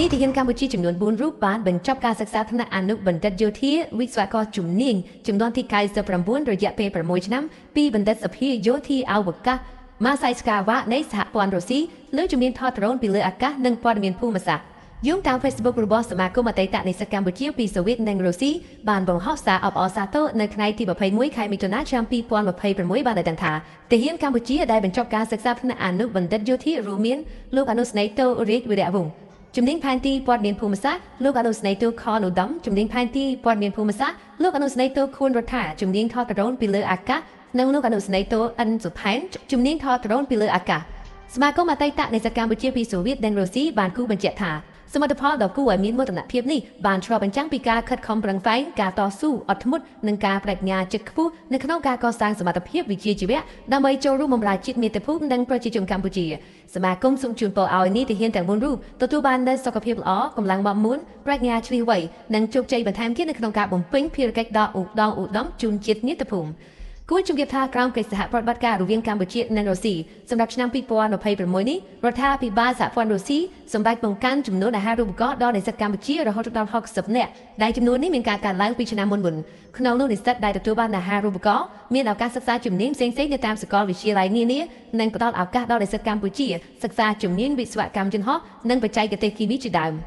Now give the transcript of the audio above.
នេះទាហានកម្ពុជាចំនួន4រូបបានបញ្ចប់ការសិក្សាថ្នាក់អនុបណ្ឌិតយោធាវិស្វករជំនាញចំនួនទី99រយៈពេល6ឆ្នាំពីបណ្ឌិតសភាយោធាអវកាសម៉ាសៃស្កាវ៉ានៃសហព័ន្ធរុស្ស៊ីលើជំនាញថតដ្រូនពីលើអាកាសនិងព័ត៌មានភូមិសាស្ត្រយោងតាម Facebook របស់សមាគមអតីតនិស្សិតកម្ពុជាពីសូវៀតនិងរុស្ស៊ីបានបង្ហោះសារអបអរសាទរនៅថ្ងៃទី21ខែមិថុនាឆ្នាំ2026បានឲ្យដឹងថាទាហានកម្ពុជាដែលបញ្ចប់ការសិក្សាថ្នាក់អនុបណ្ឌិតយោធារួមមានលោកអនុស្នេហ៍តូរាជវីរៈវង្សជំនាញផែនទីព័ត៌មានភូមិសាស្ត្រលោកអនុស្នេហ៍ទូខនឧត្តមជំនាញផែនទីព័ត៌មានភូមិសាស្ត្រលោកអនុស្នេហ៍ទូខួនរដ្ឋាជំនាញថតដ្រូនពីលើអាកាសនិងលោកអនុស្នេហ៍ទូអិនសុផែនជំនាញថតដ្រូនពីលើអាកាសសមាគមអតីតនិស្សិតកម្ពុជាពីសូវៀតនិងរុស្ស៊ីបានគូបញ្ជាក់ថាសមិទ្ធផលដ៏គួរឲ្យមានមោទនភាពនេះបានឆ្លុះបញ្ចាំងពីការខិតខំប្រឹងប្រែងការតស៊ូអត់ធ្មត់និងការបដិញ្ញាចិត្តខ្ពស់នៅក្នុងការកសាងសមត្ថភាពវិជ្ជាជីវៈដើម្បីចូលរួមបម្រើជាតិមាតុភូមិនិងប្រជាជនកម្ពុជាសមាគមសូមជូនពរឲ្យនាយទាហានទាំង4រូបទទួលបាននូវសុខភាពល្អកម្លាំងមាំមួនប្រាជ្ញាឈ្លាសវៃនិងជោគជ័យបន្ថែមទៀតនៅក្នុងការបំពេញភារកិច្ចដ៏ឧត្តមឧត្តមជូនជាតិមាតុភូមិគួរជម្រាបថាក្រោមកិច្ចសហប្រតិបត្តិការរវាងកម្ពុជានិងរុស្ស៊ីសម្រាប់ឆ្នាំ2026នេះរដ្ឋាភិបាលសហព័ន្ធរុស្ស៊ីសម្រេចបង្កើនចំនួនអាហារូបករណ៍ដល់និស្សិតកម្ពុជារហូតដល់60នាក់ដែលចំនួននេះមានការកើនឡើងពីឆ្នាំមុនៗក្នុងនោះនិស្សិតដែលទទួលបានអាហារូបករណ៍មានឱកាសសិក្សាជំនាញផ្សេងៗនៅតាមសាកលវិទ្យាល័យនានានិងផ្ដល់ឱកាសដល់និស្សិតកម្ពុជាសិក្សាជំនាញវិស្វកម្មយន្តហោះនិងបច្ចេកទេសគីមីជាដើម។